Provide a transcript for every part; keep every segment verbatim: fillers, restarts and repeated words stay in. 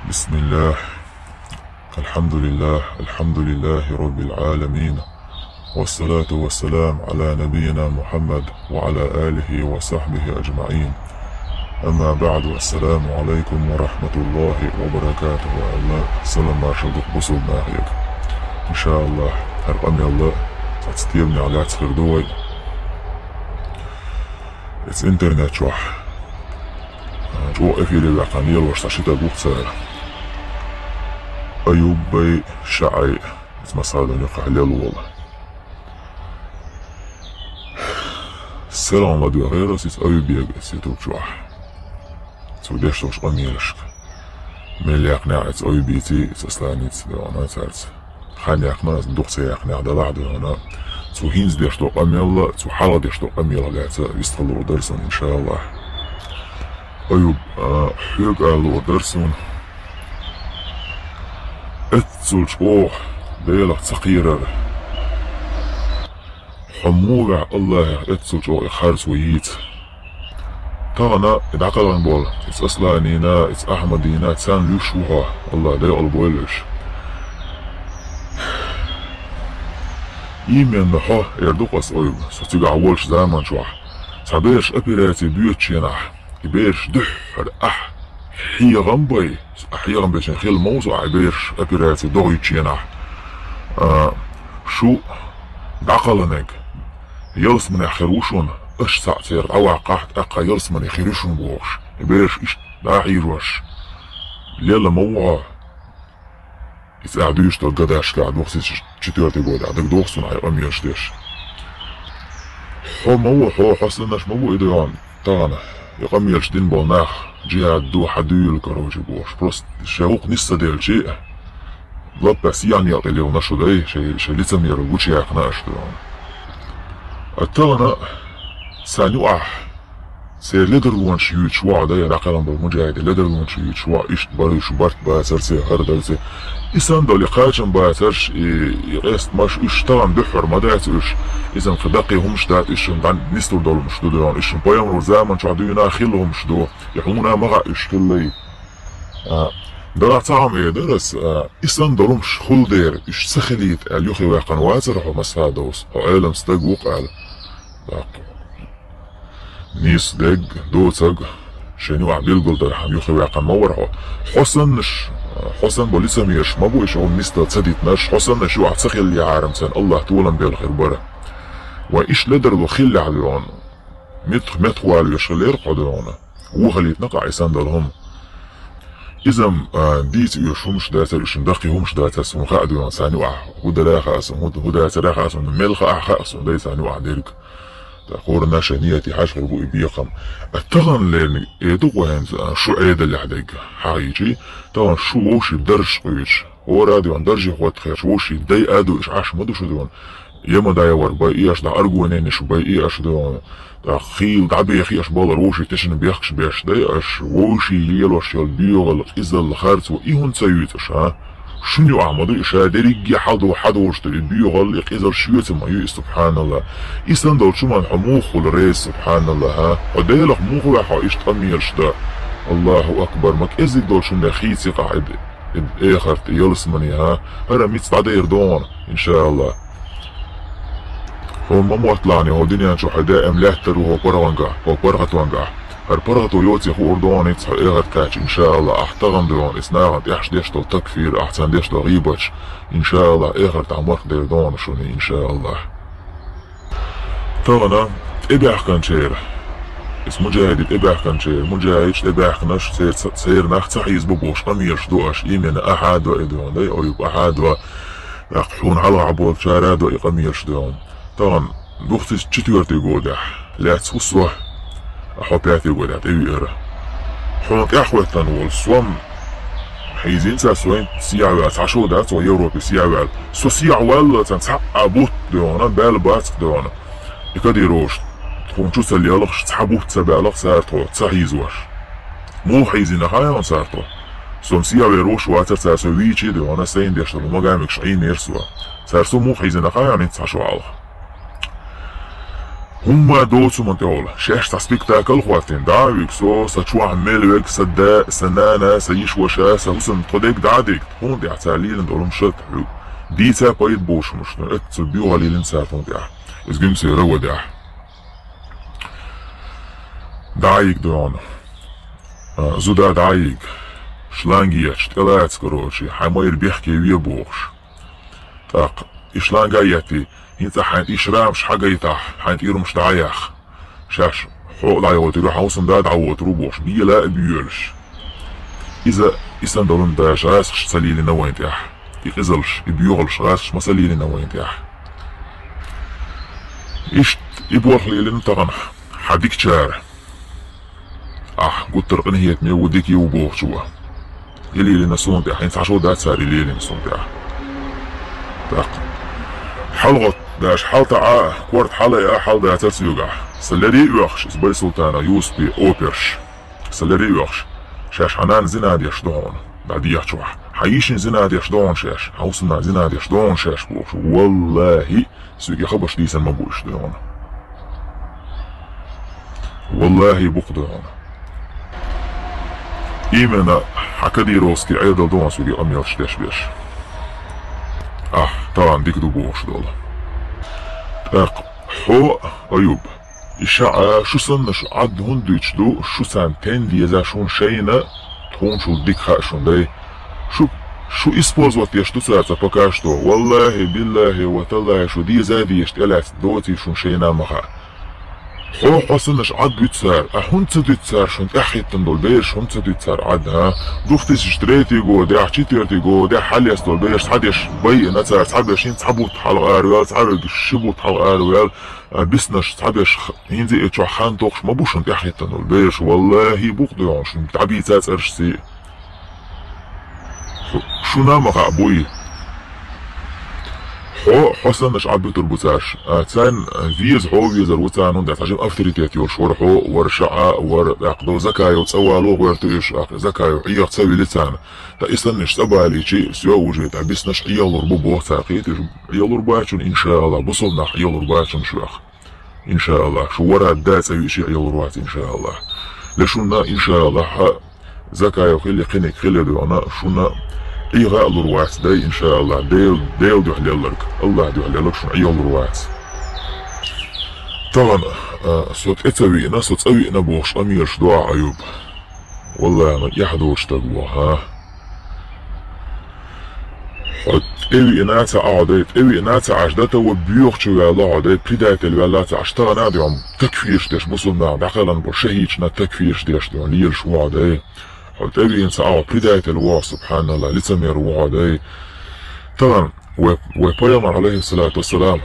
بسم الله. الحمد لله. الحمد لله رب العالمين. والصلاة والسلام على نبينا محمد وعلى آله وصحبه أجمعين. أما بعد، السلام عليكم ورحمة الله وبركاته. Алла салам маршалла духу бусулба нахе. Иншаллах, хӀара къамел цхьацца теманехь лаьцна хир ду вай. Эцу интернет чохь чӀогӀа эфире ваьккхина лелош цхьа ши стаг ву-кх цара. Аюб бай, ШаӀай, иза Масхадовна юккъехь лелла волу. СелгӀанла доьхура аса иза Аюбега эцу ютуб чохь. Цо деш долчу къамелашка. Мел яьккхинехь а иза Аюбийций, иза Асланиций, дуьхьал цаьрца. Хан яьккхина, аса дукха ца яьккхинехь, делахь а дуьхьал. Цо хӀинца деш долу къамелла, цо хьалха деш долу къамелах лаьцна вистхила луур дара суна, иншаллах. Аюб, а, хьоьга ала луур дара суна. Эццул чӀогӀа Делах ца кхерар. Хьо муха ваьхьа Аллахьах эццул чӀогӀа и харцо йийца? Тахана и дӀакхелхина болу, иза Асланина, иза Ахьмадина, царна луьйш ву хьо, Аллах декъала бойла уьш. Именно хьо, эр ду-кх аса, Аюб, со цигахь волчу заман чохь, цхьа бераш операци боьдучу хенахь, и бераш дуьххьара ахь хьехам бай, ахь хьехам бечун хилла ма ву со, ахь и бераш операци дохуьйтучу хенахь. А, шу дӀакхалхинарг ялсаманехь хир ву шуна, аша цхьаъ церан дӀаваккхахь, тӀаккха ялсамане хир ю шуна бохуш, и бераш иштта дӀахьийжош лелла ма ву хьо. Иза ахь дуьйцуш долу гадашка, дукха ца четвёртый годехь, дагадогӀу суна хьайн къамелаш деш. Хьо ма ву, хьо, хьо саннаш ма бу и дуьхьал. Тахана и къамелаш дина болу нах, джихад ду, хьан дуьйла, короче, бохуш. Просто шайн гӀуллакх нисса делчи, лаппа сехьа некъа тӀе лелла шу дай, шайн, шайн лицемералла гучуяьккхина аша дуьхьал. А тахана царна юкъахь церан ледарлонаш юьйцуш ву хьо, дай, дӀакхелхина болу муджахӀидийн ледарлонаш юьйцуш ву хьо, иштта бара уьш, барт бацара церан, хӀара дара церан. И санна долу и кхачам бацарш, и, и къестамаш, уьш тахана дуьххьара ма дац уьш. Иза-м кхин даккхий хӀумаш дац, уьш шуна дӀа нисдур долу хӀумаш ду дуьхьал, уьш шуна пайхамаран заман чохь дуьйна хилла хӀумаш ду, и хьуна а ма хаьа уьш хиллий. А, делахь цхьа хӀума эр дара аса, а, и санна долу хӀумаш хуьлу дера, уьш ца хилийта аьлла юххе ваьккхина вацара хьо, Масхадов, хьо Ӏелам стаг ву-кх аьлла. ТӀаккха нийса дерг, доцург, шайна юкъахь билгалдархьама юххе ваьккхина ма вара хьо. Хьо саннаш, хьо санна болу лицемераш ма бу уьш хьуна нисдала ца дитинарш, хьо саннаш юкъахь ца хиллехьара-м царна Аллах толам белла хир бара. Вайн иштта ледарло хиллехь дуьхьал, мет-, метта валавеш хиллера-кх хьо дуьхьал. Вон хилийтина-кх ахь и санна долу хӀума. Иза-м, а, дийца оьшу хӀумаш дацара, уьш-м даккхий хӀумаш дацара, суна хаьа дуьхьал, царна юкъахь хӀун дара хаьа суна, хӀун, хӀун дацара хаьа суна, мел хаа хаьа суна, дай, царна юкъахь дерг. ТӀаккха хӀоранна шайн ниятехь хьажа хир бу и бекхам. А тахана лерниг, э, ду-кх вай хӀинца, а, шу Ӏедалехь дерг хьахийчий, тахана шу вовшийн даржаш къуьйсуш. ХӀора а дуьхьал даржехь хӀоттахь, вовшийн дай а ду, уьш Ӏаш ма ду шу дуьхьал. Ямадаевар бай и аша, дӀа аргоненаш бай и аша дуьхьал. ТӀаккха хийла дӀабехи аша балар вовшийн тешна бехкаш беш дай аша, вовшийн лелош йолу доьгӀал, къизалла, харцо, и хӀунда ца юьйцу аша, а? Шуна юкъахь ма ду и ша, дерриге хьал ду, хьадолуш ду и доьгӀал, и къизалла шуьца ма ю и, субханалла. И санна долчу хӀуманна хьо муха хуьлу реза, субханалла, хӀа? Хьо Делах муха ваьхьа хьо иштта къамелаш дан? Аллаху акбар, ма кӀезиг долчу хӀуманех хийца юкъахь и, и эхарт, и ялсамани, хӀа? ХӀара мица дӀадер догӀу, иншаалла. Хьо ма мотталахьане, хьо дуьнен чу хьо даим лаьттар ву хьо паргӀатангахь, хьо паргӀатангахь. ХӀара паргӀато йоций хуур догӀу хӀинца хьо эхарт кхаьчча, иншаалла, ахь тахана дуьхьал, иза нахана тӀехь деш долу такфир, ахь царна деш долу гӀийбаташ, иншаалла, эхартахь марх дер догӀу шуна, иншаалла. Тахана тӀебаьхкинчеран, иза муджахӀидийн тӀебаьхкинчеран, муджахӀидаш тӀебаьхкинарш, церан ца-, церан нах ца хьийзабо бохуш къамелаш ду аша, именно ахьа а до и дуьхьал, дай, Аюб, ахьа а до, тӀаккха хьуна хьалха болчара а до и къамелаш дуьхьал. Тахана дукха ца четвёртый годехь лаьцна ву со, а хьо пятый годехь тӀевеара. Хьуна тӀаьхьахӀоьттина волу со-м хьийзийна цара, со хӀинца сехьа ваьлла, цхьа шо дац хьо Европе сехьа ваьлла. Со сехьа ваьлла, царна цхьа а бутт дуьхьал, баьлла бац-кх дуьхьал. И кадыровцаш тхуна чу ца лелахь, цхьа бутт ца баьлла-кх цара тхо, ца хьийзош. Муха хьийзийна хаьа хьуна цара тхо? Со-м сехьа вер вуш вацара, цара со вийчий дуьхьал, сайна деш долу магамигаш Ӏийнера со. Цара со муха хьийзийна хаьа хьуна хӀинца цхьа шо хьалха? ХӀумма доцу ман тӀехула, шаьш цхьа спектакль хӀоттийна, дӀа а вуьгу со, са чохь мел вег, са да, са нана, са йиша ваша, са хӀусамда тхо дерг дӀа а дерг, тхуна тӀехь цара лелийна долу ма шаьш хьуьгу. Дийца пайда болуш хӀумаш ду, эццу боьха лелийна цара тхуна тӀехь. Иза гуьмсера вадехь. ДӀа а йига ду хьуна. А, зуда дӀа а йига. Шланг етташ, тӀелаца, короче, хьайн майра бехке ве бохуш. ТӀаккха и шланг а етти, хӀинца хьайн тӀе шрамаш хьагайтахь, хьайн тӀе уьрмаш дӀа а яхна. Шаьш хьо а дӀайотур ю, хьан хӀусамда а дӀавотур ву бохуш, бела а боьлуш. Иза, и санна долу ма даша гӀазкхаша ца лелийна вайна тӀехь. И къизалш, и боьхалш гӀазкхаша ма ца лелийна вайна тӀехь. Иштта и болх лелийна тахана хьан дикачара. Ахь гуттар а къинхетаме ву, дика ву бохучо. И лелийна суна тӀехь, хӀинца хьан шо дац цара и лелийна суна тӀехь. ТӀаккха хьалагӀотту даша хьалатаӀа, корта хьалайа хьаладацара соьгахь. Сан леррий а оьхуш, иза Байсултанов Юсупе оперш. Сан леррий а оьхуш, шаьш хьан нана зина деш ду хьуна, дӀадехачохь. Хьан йишина зина деш ду хьуна шаьш, хьан хӀусамнана зина деш ду хьуна шаьш бохуш. Валлахи, соьга хабарш дийцина ма бу уьш ду хьуна. Валлахи, букъ ду хьуна. Именно хьан кадыровский Ӏедал ду хьуна соьга къамелаш деш берш. Ахь тахана дика ду бохуш долу. ТӀаккха хьо, Аюб, и шаьш шу саннаш Ӏад хӀунда дуьтуш ду, шу царна тен деза шуна шайна, тхуна шул дика хаьа шуна дай. Шу, шу использовать деш ду цара цкъа пока что. Валлахи, биллахи, ва таллахи, шу деза а дезаш тӀелаьцна доций шуна шайна а ма хаьа. Хьо, хьо саннаш Ӏад дуьту цара, а хӀунда ца дуьту цара шуна тӀаьхьахӀиттина долу бераш, хӀунда ца дуьту цара Ӏад, а? Две тысячи третий годехь, четвёртый годехь хьалаэцна долу бераш цхьаберш байина цара, цхьаберш хӀинца цхьа бутт хьалха араваьлла, цхьаберш ши бутт хьалха араваьлла, а, биснарш цхьаберш х-, хӀинца и чохь хан тохуш ма бу шуна тӀаьхьахӀиттина долу бераш, валлахи, букъ ду хьуна шуна дӀабийца цӀераш цӀий. Шу-, шуна а ма хаьа буй. Хьо, хьо саннаш Ӏад буьтур бу царш. А, царна веза, хьо везар ву царна, хӀунда аьлча хьажа авторитет йолуш вара хьо, вара шаьш, вара, тӀаккха долу Закаев цӀа вало гӀоьрту уьш, а, Закаев Ӏеха ца вили царна. Ткъа и саннаш цӀа балийчи, всё, уже тӀе биснарш Ӏехалур бу боху цара, кхеташ, Ӏехалур бац шуна, иншааллах, бусалба нах Ӏехалур бац шуна шух. Иншааллах, шу вара да цӀа виъчи Ӏехалур вац, иншааллах. Ле шуна, иншааллах, хьа Закаев хили, кхиниг хили дуьхьал, шуна Ӏеха а лур вац дай, иншааллах, Дел-, Дела дуьхьа лелларг, Аллах дуьхьа лелларг шуна Ӏехалур вац. Тахана, а, со тӀе ца виъна, со цӀа виъна бохуш къамелаш ду ахь, Аюб. Валлахи, ма эхь доцу стаг ву, хьа? Хьо тӀе виъна ца Ӏа хьо дай, тӀе виъна ца Ӏаш, дата ва боьхачу ваьлла хьо дай, предатель ваьлла ца Ӏаш, тахана а дуьхьа такфирш деш, бусалба нах дӀакхелхина болу шахӀидашна такфирш деш дуьхьа лелаш ву хьо дай. Хьо тӀе виъна ца Ӏа хьо предатель ву хьо, субханаллах, лицемер ву хьо дай. Тахана вай, вай пайхамар, алейхиссалату вассалам,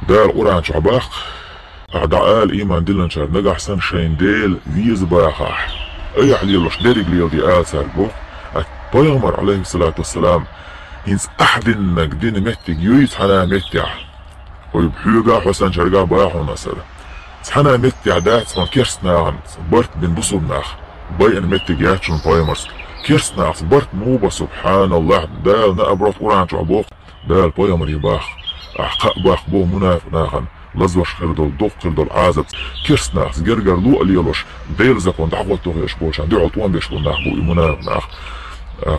Дала Къуръан чохь баккха, ахь дӀаала ийман диллинчара нагахь санна шайн Дела веза бахахь, айхьа лелош дерриг леладе ала цаьрга боху, а пайхамар, алейхиссалату вассалам, хӀинца ахь диннаг дина меттиг юй цхьана а меттехь. Хьо хьоьга а, хьо санчаьрга а бахьана сара. Цхьана а меттехь дац хьуна керст нахана барт бина бусалба нах. Байина меттиг яц шуна пайхамарс. Керст нахаца барт муха бо, субханаллах, Дала наоборот Къуръан чохь боху. Дала пайхамаре баху, ахь кхаъ баккха боху мунафикъ нахана лазош хир долу, дукха хир долу Ӏазап. Керст нахаца гергарло а лелош, Делан закон дӀахӀотто хезаш болчарна дуьхьал тӀом беш болу нах бу и мунафикъ нах. А,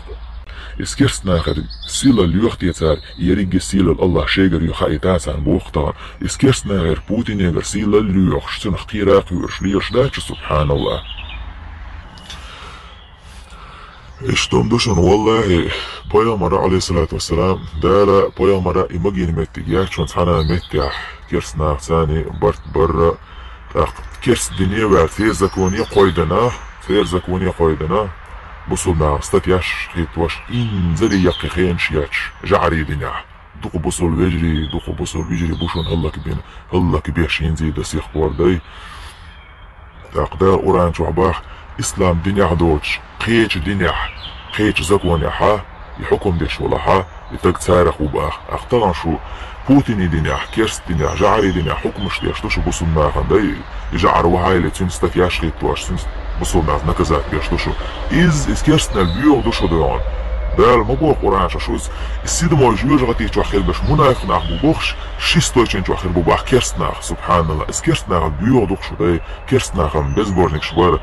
иза керст нахера сийлалла лоьху те цара, ерриге сийлалла Аллах шайгара ю хаийта царна боху тахана. Иза керст нахера Путинегара сийлалла лоьхуш, цунах кхера а кхоьруш лелаш дац шу, субханаллах. Иштта хӀума ду шуна, валлахи, пайхамара, алейхиссалату вассалам, Дала пайхамара и магийна меттиг яц шуна цхьана а меттехь, керст нахаца барт барра, тӀаккха керст дине а ваьлла, церан законе а кхойдана, церан законе а кхойдана, бусалба нахана статьяш хӀиттош, инзаре яккхий хенаш етташ, жӀарийн динехь. Дукха бусалба вежарий, дукха бусалба вежарий бу шуна хӀаллакбина, хӀаллакбеш хӀинца а до сих пор дай. ТӀаккха Дала Къуръан чохь баху, ислам динехь доцуш, кхечу динехь, кхечу законехьа, и хьукум деш валахьа, и таг царах ву баха. Ахь тахана шу Путинийн динехь, керст динехь, жӀарийн динехь хьукмаш деш ду шу бусалба нахана дай, и жӀар вахьайла цуьнан статьяш хӀиттош, цуьнан бусалба нах наказать беш ду шу. Иза, иза керстанал боьха ду шу догӀун. Дала ма боху Къуръан чохь шуьца, и седьмой жоьжахати чохь хир берш мунафикъ нах бу бохуш, шестой чен чохь хир бу боху керст нах, субханаллах. Иза керст нахана боьха ду-кх шу, дай, керст нахана безбожникаш бара.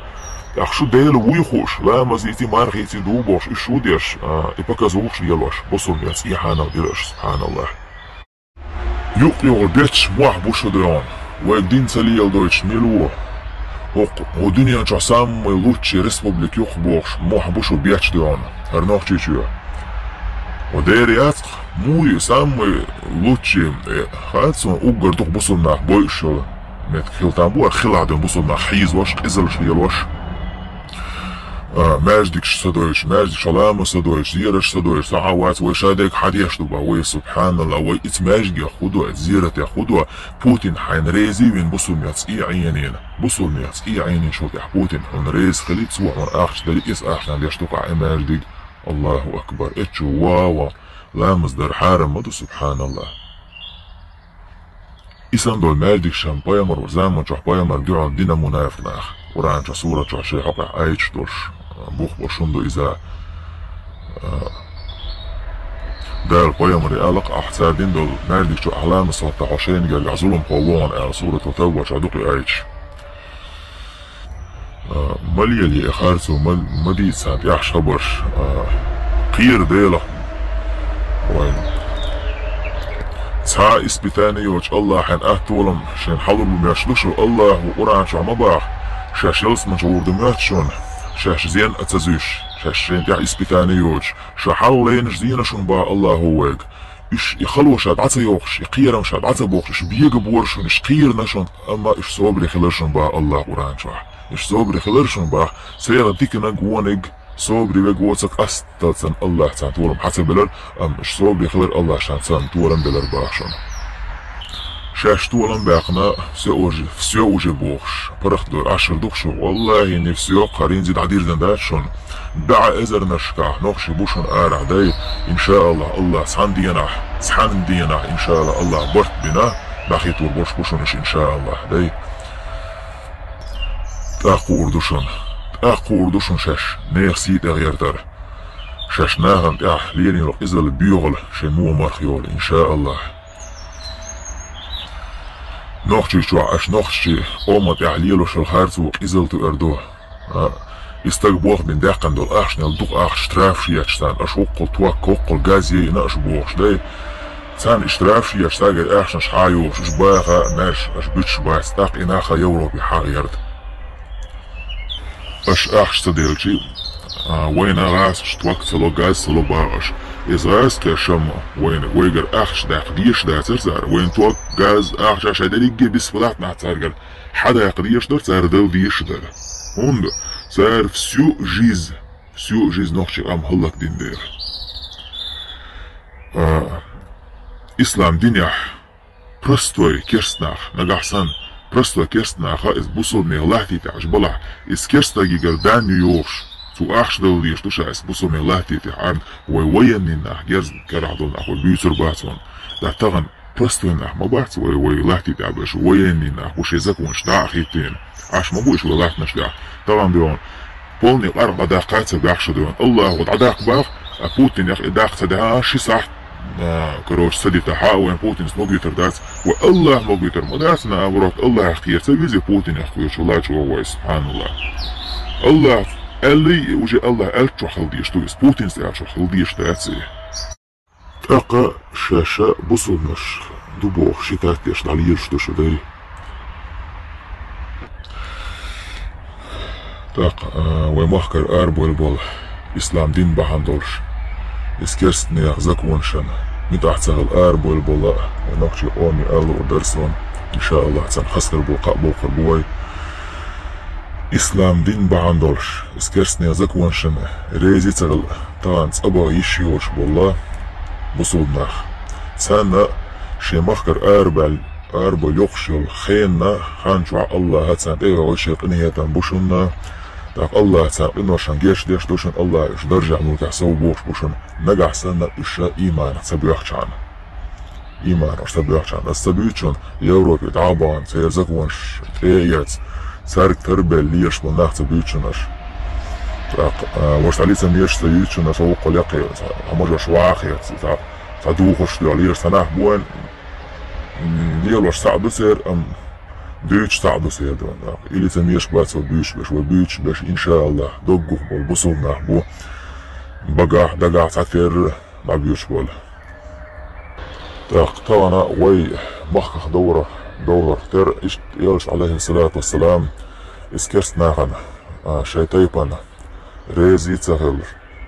ТӀаккха шу Дела вуй хууш, ламазийций, мархийций ду бохуш, уьш шу деш, а, и показухаш лелош, бусулба мел цӀехьа нах дира аша, субханаллах. Юкъ-юкъа бетташ мохь бу шу дуьйна. Вайга дин ца леладойтуш мила ву? ХӀокху, хӀу дуьнен чохь самый лучший республика юкъ бохуш, мохь бу шу бетташ дуьйна, хӀара Нохчийчоь. Ва дера яц-кх, муй самый лучший, э, хаьа суна, уггар дукха бусулба нах бойуш йолу меттиг хила там бу, хилахь дуьйна бусулба нах хьийзош, къизаллаш лелош. А, маьждигаш ца дойтуш, маьждигаш ламаз ца дойтуш, зераш ца дойтуш, схьа а вац, вай ша дерг хьан деш ду бан, вай, субханаллах, вай ица маьждигех хӀу до, зератех хӀу до, Путин хьайна реза вина бусулба мел цӀе а Ӏенийна, бусулба мел цӀе а Ӏенийна шул тӀехь Путин хьуна реза хили, цо хьуна ахча дали, иза ахча деш ду-кх ахь и маьждиг. Аллаху акбар, эцчу ван, ламаз дар хьарам ма ду, субханаллах. И санна долу маьждигаш ша пайхамар ву заман чохь пайхамар дуьхьал дина мунафикъ нах. Къуръан чохь, сурат чохь шайн хьокъехь айташ долуш, а, бух бо шун ду иза. А, Дала пайхамаре аьлла-кх, ахь цара дина долу маьждиг чу ахь ламаз хӀотта хьо шайна гергахь зуламхо ву хьуна аьлла, суратул Тавба чохь ду-кх и айташ. А, ма лелае и харцо, ма, ма дийца царна тӀехь хабарш, а, кхера Делах вайна. Цхьа а испытани йоцуш Аллахьан атта волам шайна хьалур бу моьттуш ду шу, Аллахьа Къуръан чохь ма баха, шаьш ялсамани чу гӀур ду моьтту шуна, шаьш зен а ца зуьйш, шаьш шайна тӀехь испытани йоцуш, ша хьалха лайнаш зенаш шуна баха Аллахьа вайга. Уьш и хало ша дӀа ца йохуш, и кхерам ша дӀа ца бохуш, уьш бегабора шуна, уьш кхийрина шуна, амма уьш собаре хилар шуна баха Аллахьа Къуръан чохь. Уьш собаре хилар шуна баха, сайгӀа диканиг вониг собаре вега воцург къасталцан Аллахьа царна толам хьа ца белар, амма уьш собаре хилар Аллахьа шайна царна толам белар баха шуна. Шаьш толам баьккхина, всё уже, всё уже бохуш, паргӀат дора Ӏаш хир ду-кх шу, валлахӀи, не всё, кхаринзи дӀадирзина дац шуна. БӀе эзарнашкахь нохчий бу шуна арахь, дай, иншааллахӀ, Аллахь цхьана денахь, цхьана денахь, иншааллахӀ, Аллахь барт бина, дӀахӀиттор болуш бу шуна уьш, иншааллахӀ, дай. ТӀаккха хуур ду шуна, тӀаккха хуур ду шуна шаьш нехан сий тӀе гӀертар, шаьш нахана тӀехь лелийна йолу къизалла боьхалла шайн муха марха йолу, иншааллахӀ. Нохчийчохь аша нохчий къоман тӀехь лелош йолу харцо къизалла туьар ду. А, и стаг болх бина даьккхина долу ахчанел дукха ахча штрафаш етташ царна, аша хӀоккхул ток, хӀоккхул газ яйина аша бохуш, дай. Царна и штрафаш етташ, цаьргара ахчанаш хьа а йохуш, уьш баха а маьрша аша буьтуш бац, тӀаккха и нах а Европе хьагӀерта. Аша ахча ца делчи, а, вайна гӀазкхаша ток ца ло, газ ца ло баха аша. Иза гӀазкхаша ма вайна, вайгара ахча даккха дезаш дацара цара, вайна ток, газ, ахча шайн дерриге бисфалат нах цаьргара хьадаккха дезаш дара, цара дала дезаш дара. ХӀунда цара всю жизнь, всю жизнь нохчий къам хӀаллакдина дела. А, ислам динехь простой керст нах, нагахь санна, простой керст наха иза бусулбанех латта тӀехь аша балахь, иза керстагигара дан ю йохуш, цо ахча дала дезаш ду ша иза бусулбанех латта тӀехь арна, вай военный нах, герз карахь долу нах вай буьйцур бац ван. Да тахана простой нах ма бац вай, вай латта тӀехь берш, военный нах бу шайн законаш дӀа а хӀиттийна. Ӏаш ма бу уьш вай латтанаш тӀехь. Тахана дуьйна полный къаркъа дӀадаккха ца баьхьа шу дуьйна. Аллахьа дӀадаккха баха, а Путинех и даккха ца дахьа, ши сахьт, а, короче, ца дита хьа а вайн Путинца могуьйтур дац. Вай Аллахьа могуьйтур ма дац, наоборот, Аллахьах кхера ца веза Путинех кхоьручу лачо вай, субханаллахӀ. Аллахьа аьллий, уже Аллахьа аьллачохь хила дезаш ду иза, Путинца аьллачохь хила дезаш дац и. ТӀаккха шаьш бусулбанаш ду бохуш ши таттеш дӀалелаш ду шу, дай. ТӀаккха, а, вай махкара арабевлла болу ислам дин бахьана долуш, иза керстанех законашна муьтӀахь ца хила арабевлла болу а, вай нохчий къоме ала луур дара суна, иншааллахӀ, царна хазахар бу, кхаъ боккхур бу вай. Ислам дин бахьана долуш, иза керстанех законашна реза ца хила, тахана цӀа баха йиш йолуш болу бусулба нах. Царна шен махкара арабаьлла, арабевлла йоккхуш йолу хенна, хан чохь Аллахьа царна тӀе а вевлла шен къинхетам бу шуна. ТӀаккха Аллахьа царна къиношна гечдеш ду шуна, Аллахьа уьш даржехь муьлххачу сов бохуш бу шуна, нагахь санна уьш ша ийманах ца боьхчахьана. Ийманах ца боьхчахьана, аса ца буьйцу шуна, Европе дӀа а бахана, церан законаш тӀе а эцна, цаьрга тарбелла лелаш болу нах ца буьйцу шуна аша. ТӀаккха, а, ваш цхьа лица меш ца юьйцучунна со вукхо лекхе, цхьа хӀамаш ваха хетац, цхьа, цхьа духуш доьгӀа леш ца нах бу вайн, м, лелош цхьаъ ду церан, ам, дуьйцуш цхьаъ ду церан дона. ТӀаккха и лица мешка бац вай буьйцуш беш, вай буьйцуш беш, иншааллахӀ, доггух болу бусулба нах бу, багахь, дагахь цхьатерра дӀабуьйцуш болу. ТӀаккха тахана вай махках довра, доврах тера, иштта Элча, алейхиссалату вассалам, иза керста нахана, а, шайн тайпана реза ца хилла,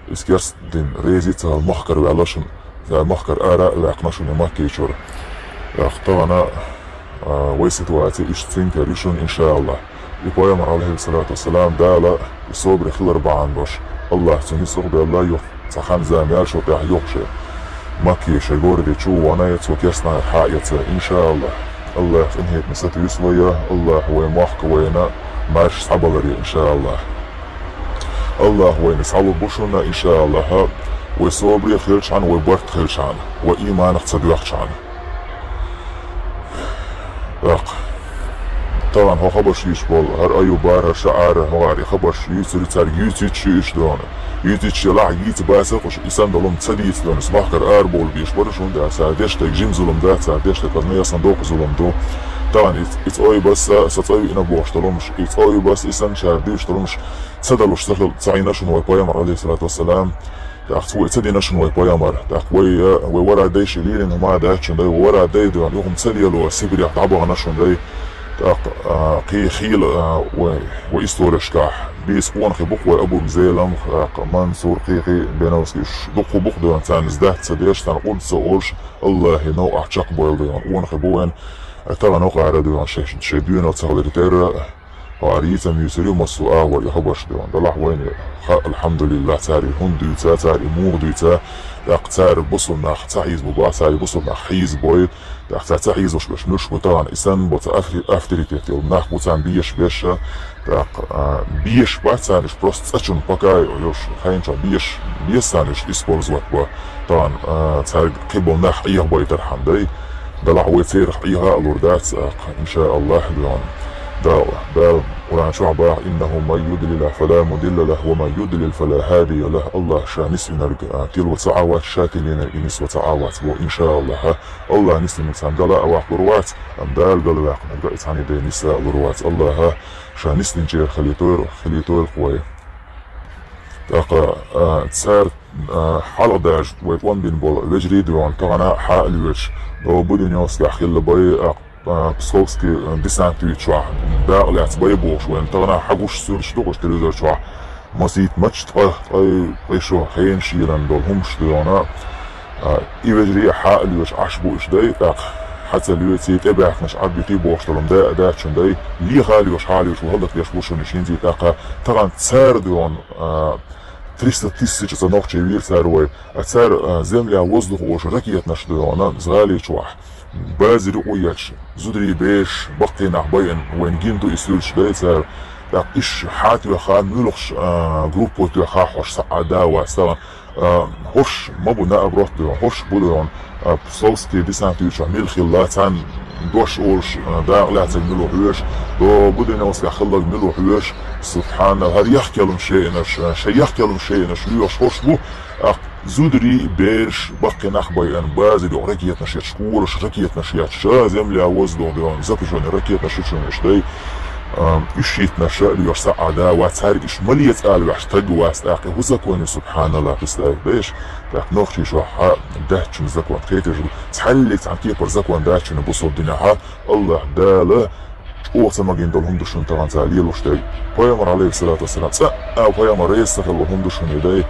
иза керста дин реза ца хилла махкара ваьлла шуна, я махкара ара а ваьккхина шуна Маккичура. ТӀаккха тахана, а, вай ситуаци иштта цуьнан тера ю шуна, иншааллахӀ. И пайхамар, алейхиссалату вассалам, Дала и собаре хилар бахьана долуш, АллахӀа цунна нисдолуш белла юха цхьа хан-зама яьлла шо тӀехь юха шен Макке шен городе чу а вахана, я цо керста нахах хьа а эца, иншааллахӀ. АллахӀа къинхетаме сатуьйсу вай, АллахӀа вай мохк а вайна маьрша схьабаларе, иншааллахӀ. АллахӀа вайна схьалур бу шуна, иншааллахӀ, вай собаре хилчхьана, вай барт хилчхьана, вай ийманах ца доьхчхьана. ТӀаккха тахана хӀокху хабарш юьйцуш болу, хӀара Аюбара, хӀара Шаара, хӀокхара и хабарш юьйцур ю, цаьрга юьйцуьйтуш ю уьш дона. Юьйцуьйтуш елахь, йийца бацара уьш, и санна долу хӀума ца дийца дона, махкара арабовла безаш бара уьш, хӀунда аьлча цара деш дерг жима зулам дац, цара деш дерг кхуза ясна доккха зулам ду. Тахана и, и цӀа Аюбас а, сан цӀа виъна бохуш долу хӀумаш, и цӀа Аюбас а, и санна цара дуьйцуш долу хӀумаш ца далуш ца хила, ца Ӏийна шуна вай пайхамар, алейхиссалату вассалам. ТӀаккха цо и ца дина шуна вай пайхамар. ТӀаккха вай, э, вай вара дай ши лелийна хӀума а дац шуна дай, вай вара дай дона, юха-м ца лело, Сибрех дӀабахана шуна дай. ТӀаккха, а, кхин хийла, а, вай, вай историшкахь, бийца къонахий бу-кх вай Абу Зелам, тӀаккха Мансур, кхин-кхин Беновский, уьш дуккха бу-кх дона, царна иза дац ца деш, царна къурд ца олуш, АллахӀе новкъахь чекхбойла дона, къонахий бу вайн, а, тахана хӀокхара дона, шайн, шайн доьналла ца хиларе терра, хӀара йийца ма юьйцур ю массо а агӀор и хабарш дона. Делахь вайна хаьа, алхьамдулиллахӀ, цара и хӀунда дуьйцу, цара и муха дуьйцу, тӀаккха цара бусулба нах ца хьийзабо боху, цара и бусулба нах хьийзабойла, тӀаккха цара ца хьийзош берш муьлш бу тахана, и санна боцу авторитет йолу нах бу царна безаш берш, тӀаккха, а, безаш бац царна уьш, просто цӀа чунна пока йолуш хенчохь безаш, беза царна уьш использовать бан, тахана, а, цаьрга кхин болу нах Ӏехабайтархьама дай. Делахь вай церах Ӏеха а лур дац, тӀаккха, иншааллахӀ, дона. Дала, Дала Къуръан чохь боху: «Иннаху ман юдлиль фала мудилля лаху, ва ман юдлиль фала хӀадия лаху». АллахӀа ша нисвинарг, а, тилла ца Ӏа вац, ша тилийнарг и нисван ца Ӏа вац боху, иншааллахӀ. АллахӀа нисвинарг царна гала а ваккхалур вац, амма Дала гала ваьккхинарг а цхьаьна дай нисса а лур вац. АллахӀа ша нисдинчеран хилийтойла, хилийтойла-кх вай. ТӀаккха, а, цара, а, хьалха даже вай тӀом бина болу вежарий а дона, тахана хьа а лоьцуш, до Буденновскехь хилла бай, а, а, Псковский, а, десант юьйцучохь дакъа лаьцна бай бохуш вайна, тахана хьагуш суьрташ ду-кх уьш телевизор чохь. Масийтта мача ткъа, ткъе, ткъе шо хенаш йилина долу хӀумаш дона, а, и вежарий а хьа а лоьцуш Ӏаш бу уьш дай, тӀаккха хьа ца лоьций, тӀебаьхкинарш Ӏад битий бохуш долу да а даьчун дай, леха а лоьцуш, хьа а лоьцуш, хӀаллакдеш бу шуна уьш хӀинца, тӀаккха тахана цара дона, а, триста тысяч цӀа нохчий вийра цара вай, а цара, а, земля-воздух олуш ракетанаш дона, згӀали чохь. Базар юкъа етташ, зударий, бераш, баккхий нах байина, вайна гина ду и суьрташ дай цара. ТӀаккха уьш хьа а тоьхна, муьлхачу, а, группо тоьхна хьожуш схьа а да а вац тахана. А, хӀорш ма бу наоборот дона, хӀорш бу дона, а, Псковский десант юьйцучохь мила хилла, царна дош олуш, а, дакъа лаьцнарг мила ву хьоьжуш, до Буденновскехь хилларг мила ву хьоьжуш, субхьаналлахӀ, хӀара яхкеллун шайнаш, а, шайн яхкеллун шайнаш лоьхуш хӀорш бу, а, зударий, бераш, баккхий нах байина, базар юкъа ракетанаш етташ, кураш ракетанаш етташ, а, земля-воздух дона, запрещённый ракетанаш ю шуна уьш дай, а, уьш йиттинарш а лоьхуш схьа а да а вац, цаьрга уьш ма леца ала ваьхьаш стаг вац, тӀаккха хӀун закон ю, субхьаналлахӀ, представь, дайша, тӀаккха нохчий чохь хьа даьчун закон, кхеташ бу, цхьаьллиг цхьана кепара закон даьчун бусалба динехь, АллахӀ Дала чӀогӀа ца магийна долу хӀума ду шуна тахана цара лелош дерг. Пайхамар, алейхиссалату вассалам, цкъа а пайхамар реза ца хилла хӀума ду шуна и дай.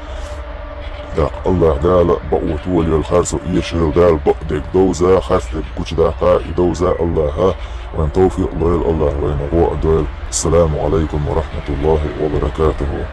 ТӀаккха АллахӀ Дала бакъо толайойла, харцо эшайойла, Дала бакъдерг довза, харцдерг гучудаккха, и довза АллахӀа вайна тавфикъ лойла, АллахӀа вайна гӀо а дойла. Ассаламу алейкум ва рахматуллахӀи ва баракатухӀу.